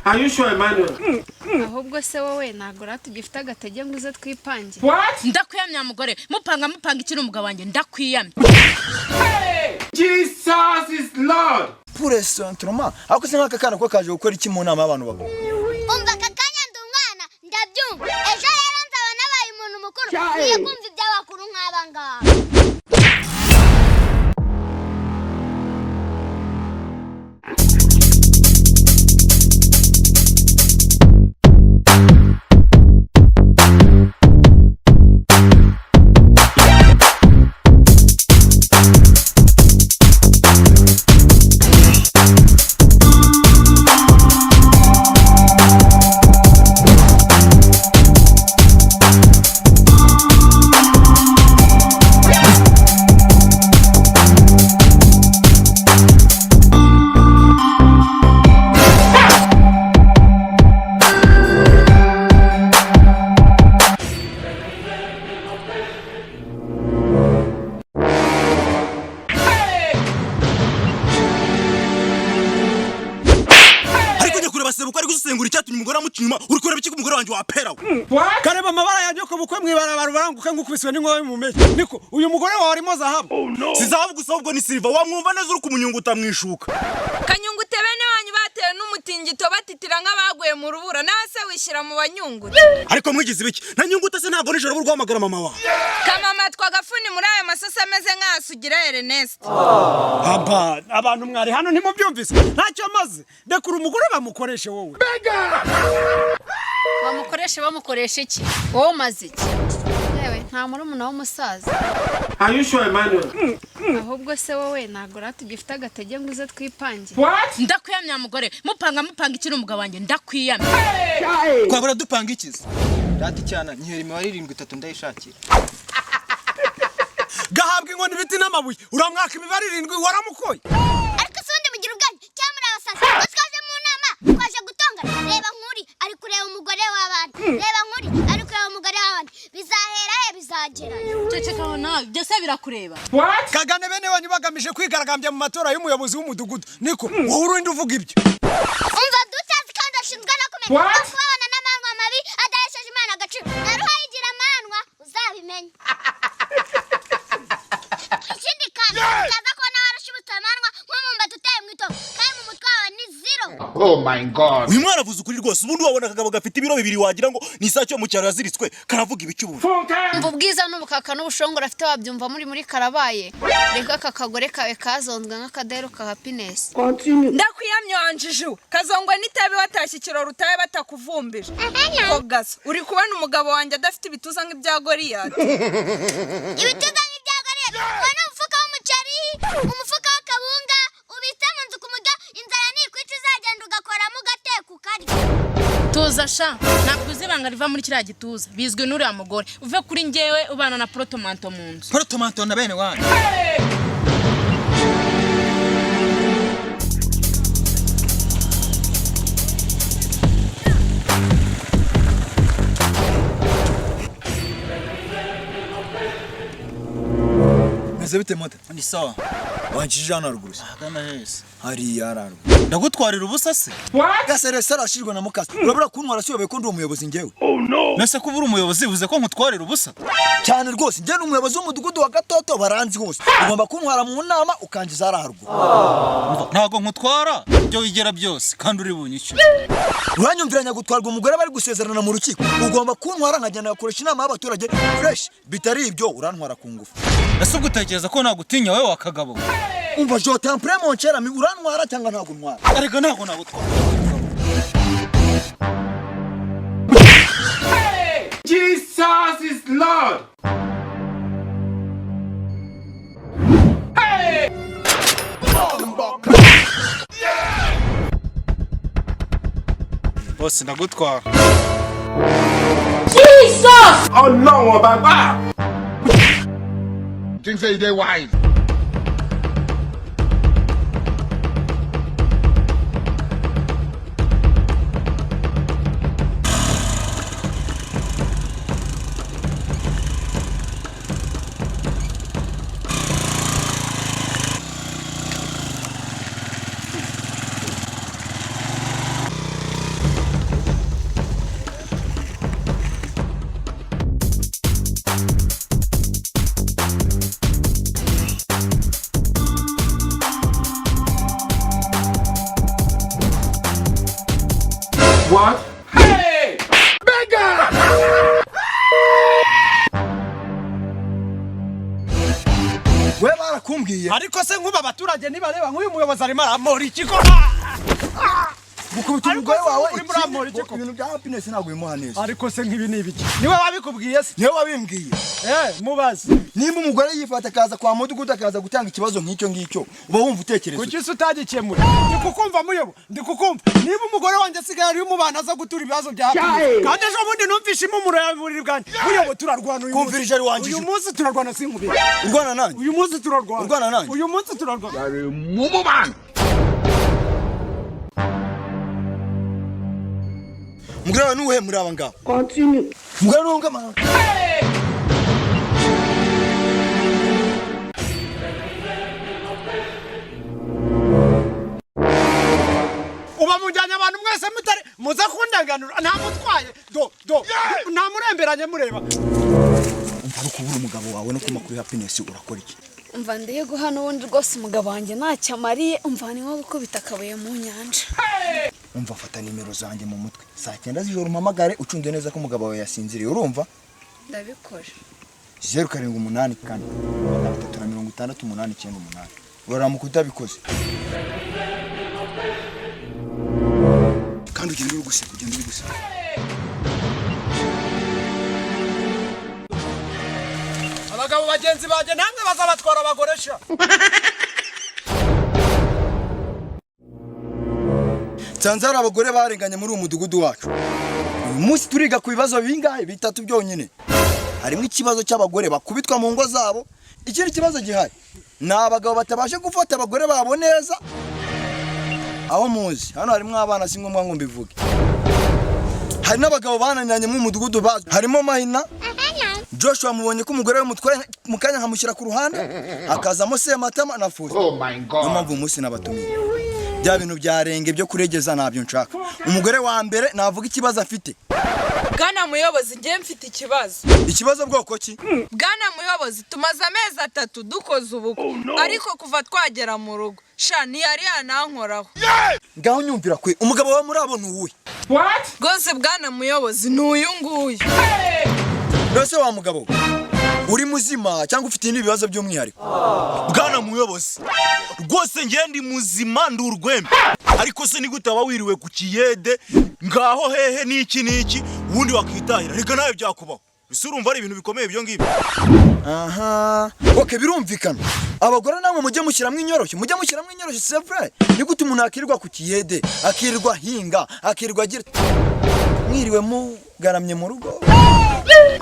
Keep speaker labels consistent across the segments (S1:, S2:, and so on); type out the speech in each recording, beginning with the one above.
S1: Are you sure, Emmanuel?
S2: Ahubwo se wowe ntabwo rata ugifite agatege ngo uze twipange.
S1: What?
S3: Ndakwiyamya mugore, mupanga mupanga iki n'umugabo wanjye, ndakwiyamya.
S1: Jesus is Lord.
S4: Pure sentiment. Ariko se nk'aka kana ko kaje gukora iki mu nama y'abantu bakuru?
S5: Umva aka kanya ndi umwana ndabyumva, ejo rero nzaba nabaye umuntu mukuru, nkwiye kumva iby'abakuru nk'aba ngaba.
S6: Ariko njya kureba sebuko ari gusesengura icyatumye umugore amuca inyuma, uri kureba iki ku mugore wanjye wapera we?
S1: What?
S7: Kareba amabara yanjye ku bukwe mwibarabara ubaranguke nk'ukubiswe n'inkuba y'umumeshyi. Niko uyu mugore wawe arimo zahabu.
S6: Si zahabu gusa ahubwo ni silver, wamwumva neza uri kumunyunguta mwishuka.
S8: Kanyungute bene wanyu batewe n'umutingito batitira nk'abaguye mu rubura, nawe se wishyira mu banyungute.
S6: Ariko mwigize ibiki? Nanyungute se ntabwo nijoro buri guhamagara mama wawe.
S8: Kamama twagafuni muri ayo masasi ameze nk'ayasugira Ernest.
S7: Aba abantu mwari hano ntimubyumvise, ntacyo maze rekura umugore bamukoreshe wowe.
S2: Bamukoreshe bamukoresha iki? Wowe umaze iki? Yewe nta murumuna w'umusaza.
S1: Are you sure, Emmanuel?
S2: Ahubwo se wowe ntabwo rata ugifite agatege ngo uze twipange.
S1: What?
S3: Ndakwiyamya mugore, mupanga mupanga iki n'umugabo wanjye, ndakwiyamya.
S9: Twabura dupanga ikizi rata icyana nyihera imibare irindwi itatu ndayishakira.
S7: Gahabwa inkoni ibiti n'amabuye, uramwaka imibare irindwi waramukoye.
S5: Ariko se ubundi mugira ubwanyu cyangwa muri abasazi? Ko twaje mu nama twaje gutongana, reba nkuri ari kureba umugore w'abandi, reba nkuri ari kureba umugore w'abandi, bizahera he bizagera he?
S3: Ceceka aho nawe, ibyo se birakureba?
S1: What?
S7: Kagane bene wanyu bagamije kwigaragambya mu matora y'umuyobozi w'umudugudu. Niko wowe urinde uvuga ibyo.
S5: Umva dutazi kandi ashinzwe no kumenya
S1: What?
S5: no kubabana n'amanwa mabi adahesheje Imana agaciro, naruhayigira amanwa uzabimenye. Ikindi kandi utaza kubona warashibutse amanwa nk'umwumbati uteye mu itongo kandi mu mutwe wawe ni zero.
S6: Uyu mwana avuze ukuri rwose, ubundi wabona akagabo gafite ibiro bibiri wagira ngo ni isake yo mu cyaro yaziritswe, karavuga ibiki ubundi?
S1: Funke.
S2: Umva ubwiza n'ubukaka n'ubushongore afite wabyumva muri muri karabaye. Reka aka kagore kawe kazonzwe nk'akaderu ka happiness.
S8: Ndakwiyamya wanjiju, kazongwe n'itabi watashye ikirori utaye batakuvumbije. Kogaso uri kubona umugabo wanjye adafite ibituza nk'ibya Goliyati.
S5: Ibituza nk'ibya Goliyati, ubona umufuka w'umuceri, umufuka w'akawunga ubitse mu nzu ku muryo, inzara nikwica uzagenda ugakoramo ugateka ukarya.
S3: Tuza sha, ntabwo uzi ibanga riva muri kiriya gituza, bizwi n'uriya mugore. Uve kuri njyewe ubana na protomanto mu nzu.
S9: Porotomanto na bene wanyu.
S4: Meze bite mote?
S9: Ni sawa.
S4: Wanshije hano haruguru se.
S9: Ahagana hese.
S4: Hariya haruguru.
S9: Ndagutwarira ubusa se?
S1: What?
S4: Gaserese arashijwe na mukase. Urabura kuntwara siyobewe ko ndi umuyobozi njyewe.
S9: Nese ko uri umuyobozi bivuze ko nkutwarira ubusa?
S4: Cyane rwose njye ni umuyobozi w'umudugudu wa Gatoto, baranzi hose. Ugomba kuntwara mu nama ukangiza hariya haruguru.
S9: Ntabwo nkutwara ibyo wigera byose kandi uri bunyishyure.
S4: Uranyumviranya gutwarwa umugore bari gusezerana mu rukiko. Ugomba kuntwara nkagenda ngakoresha inama y'abaturage fresh, bitari ibyo urantwara ku ngufu.
S9: Ese ubwo utekereza ko nagutinya wowe wakagabo?
S4: Umva je tempre mon cher ami, urantwara cyangwa ntabwo ntwara?
S9: Ariko ntabwo nagutwara.
S1: Jesus is Lord.
S9: Bose ndagutwara.
S1: Ọlọ́run ọba gbà.
S10: Think say they wise.
S1: What? Hey! Beggar!
S4: We barakumbwiye.
S7: Ariko se nk'ubu abaturage nibareba nk'uyu muyobozi arimo aramora ikigo.
S4: Gukubita
S7: Ariko
S4: umugore
S7: se
S4: wawe
S7: urimo uramora
S4: ikindi,
S7: iki koko?
S4: ibintu bya happiness ntabwo bimuha neza.
S7: Ariko se nk'ibi ni ibiki? Niwe wabikubwiye se?
S4: Niwe wabimbwiye.
S7: Mubaze.
S4: Nimba umugore yifata akaza kwa mudugudu akaza gutanga ikibazo nk'icyo ngicyo, uba wumva utekereza
S7: Kuki se utagikemura? Ndi kukumva muyobo, ndi kukumva. Niba umugore wanjye asigaye ari umubana aza gutura ibibazo bya happiness. Kandi ejo bundi numvishe impumuro ya buriri bwanjye. Muyobo, turarwana uyu munsi.
S4: Kumvira ijari wanjye.
S7: Uyu munsi turarwana sinkubira.
S4: Urwana nanjye.
S7: Uyu munsi turarwana.
S4: Urwana nanjye.
S7: Uyu munsi turarwana.
S4: Umugore wawe nuwuhe muri aba ngaba? Umugore nuwo ngaba.
S7: Uba mujyanye abantu mwese mutari muze kundenganura, nta mutwaye do do nta muremberanye mureba.
S4: Umva, ari ukubura umugabo wawe no kuma kuri happiness urakora iki?
S2: Umva, ndiye guha n'ubundi rwose umugabo wanjye ntacyo amariye. Umva, ni nko gukubita akabuye mu nyanja.
S4: Umva, fata nimero zanjye mu mutwe, saa 9 z'ijoro umpamagare ucunze neza ko umugabo wawe yasinziriye, urumva?
S2: Ndabikora.
S4: 0784 368 98. Uramuka utabikoze kandi ugenda uri guseka, ugenda uri guseka.
S7: Abagabo bagenzi banjye namwe bazabatwara abagoresha.
S4: Nsanze hari abagore barenganye muri uyu mudugudu wacu. Uyu munsi turiga ku bibazo bingahe? Bitatu byonyine. Harimo ikibazo cy'abagore bakubitwa mu ngo zabo. Ikindi kibazo gihari ni abagabo batabasha gufata abagore babo neza. Aho muzi hano harimo abana, si ngombwa ngo mbivuge. Hari n'abagabo bananiranye mu mudugudu bazwi, harimo Mahina Joshua, mubonye ko umugore we mutwaye mu kanya nkamushyira ku ruhande, hakazamo Sematama na Fuzi. Niyo mpamvu uyu munsi nabatumiye. Bya bintu byarenge byo kuregeza ntabyo nshaka. Umugore wa mbere navuga ikibazo afite.
S8: Bwana muyobozi, njye mfite ikibazo.
S4: Ikibazo bwoko ki?
S8: Bwana muyobozi, tumaze amezi 3 dukoze ubukwe, ariko kuva twagera mu rugo sha ntiyari yanankoraho.
S4: Ngaho nyumvira kwe, umugabo wawe muri abo ni uwuhe?
S8: Rwose bwana muyobozi, ni uyu nguyu.
S4: Rwose wa mugabo uri muzima cyangwa ufite ibindi bibazo by'umwihariko?
S6: Bwana muyobozi, rwose njye ndi muzima, ndi urwembe. Ariko se ni gute waba wiriwe ku kiyede ngaho hehe n'iki n'iki, ubundi wakitahira? Reka nawe byakubaho. Ese urumva ari ibintu bikomeye ibyo ngibyo?
S4: Aha, okay, birumvikana. Abagore namwe mujye mushyiramo inyoroshyo, mujye mushyiramo inyoroshyo, c'est vrai. Ni gute umuntu akirirwa ku kiyede, akirirwa ahinga, akirirwa agira, mwiriwe mugaramye mu rugo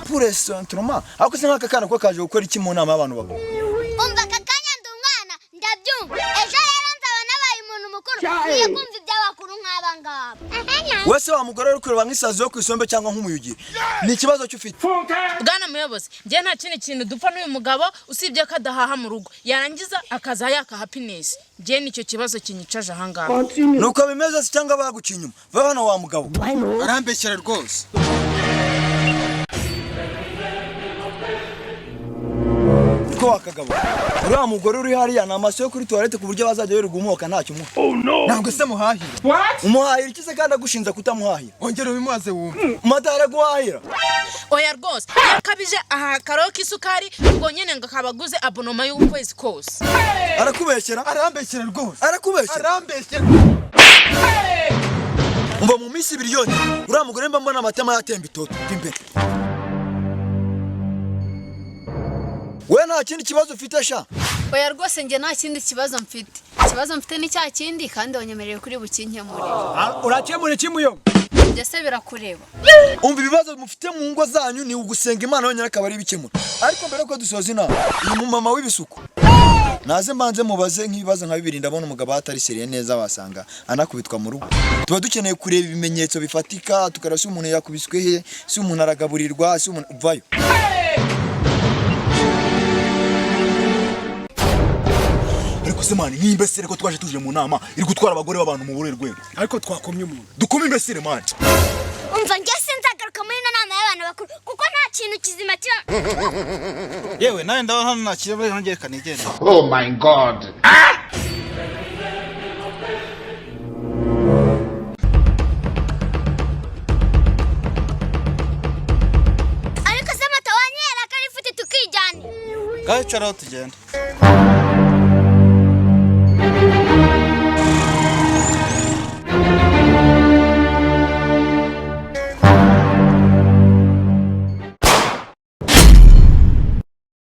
S4: pour sentiment. Ariko se nk'aka kana ko kaje gukora iki mu nama y'abantu bakuru?
S5: Umva, aka kanya ndi umwana ndabyumva, ejo rero nzaba nabaye umuntu mukuru, nkwiye kumva iby'abakuru nk'aba ngaba.
S4: Wese wa mugore uri kureba nk'isazi yo ku isombe cyangwa nk'umuyugiri, ni ikibazo cy'ufite.
S3: Bwana muyobozi, njye nta kindi kintu dupfa n'uyu mugabo usibye ko adahaha mu rugo, yarangiza akaza yaka happiness. Njye nicyo kibazo kinyicaje ahangaha.
S4: Nuko bimeze se cyangwa baguciye inyuma? Va hano wa mugabo.
S9: Arambeshyera rwose.
S4: Niko wakagabo, uriya mugore uri hariya ni amaso yo kuri toilette ku buryo bazajya wirirwa umuhoka ntacyo umuha.
S9: Ntabwo se muhahira?
S4: Umuhahira iki se kandi agushinza kutamuhahira?
S9: Ongera ubimubaze wumve.
S4: Mata guhahira.
S3: Oya rwose, iyo akabije aha akaro k'isukari, ubwo nyine ngo akaba aguze abonoma y'ukwezi kose.
S4: Arakubeshyera.
S9: Arambeshyera rwose.
S4: Arakubeshyera.
S9: Arambeshyera.
S4: Umva, mu minsi 2 yonyine uriya mugore mba mbona amatama yatemba itoto imbere. We nta kindi kibazo ufite sha?
S2: Oya rwose, njye nta kindi kibazo mfite. Ikibazo mfite ni cya kindi kandi wanyemereye kuri bukinkemurire.
S7: Urakemura iki muyobo?
S2: Ibyo se birakureba?
S4: Umva, ibibazo mufite mu ngo zanyu ni ugusenga Imana yonyine akaba ari ibikemura. Ariko mbere yuko dusoza inama, uyu mumama w'ibisuku naze mbanze mubaze nk'ibibazo nka bibiri. Ndabona umugabo atari sérieux neza, wasanga anakubitwa mu rugo. Tuba dukeneye kureba ibimenyetso bifatika, tukareba si umuntu yakubiswe he, si umuntu aragaburirwa, si umuntu vayo.
S6: Ariko se man, nk'imbesire ko twaje tuje mu nama iri gutwara abagore b'abantu mu buruhe rwego?
S7: Ariko twakomye umuntu.
S6: Dukome imbesire man.
S5: Umva, njye sinzagaruka muri ino nama y'abantu bakuru kuko nta kintu kizima kiba.
S9: Yewe nawe, ndabona hano nta kibazo, nongere kanigende.
S1: Oh my God.
S10: Ngaho icaraho tugenda.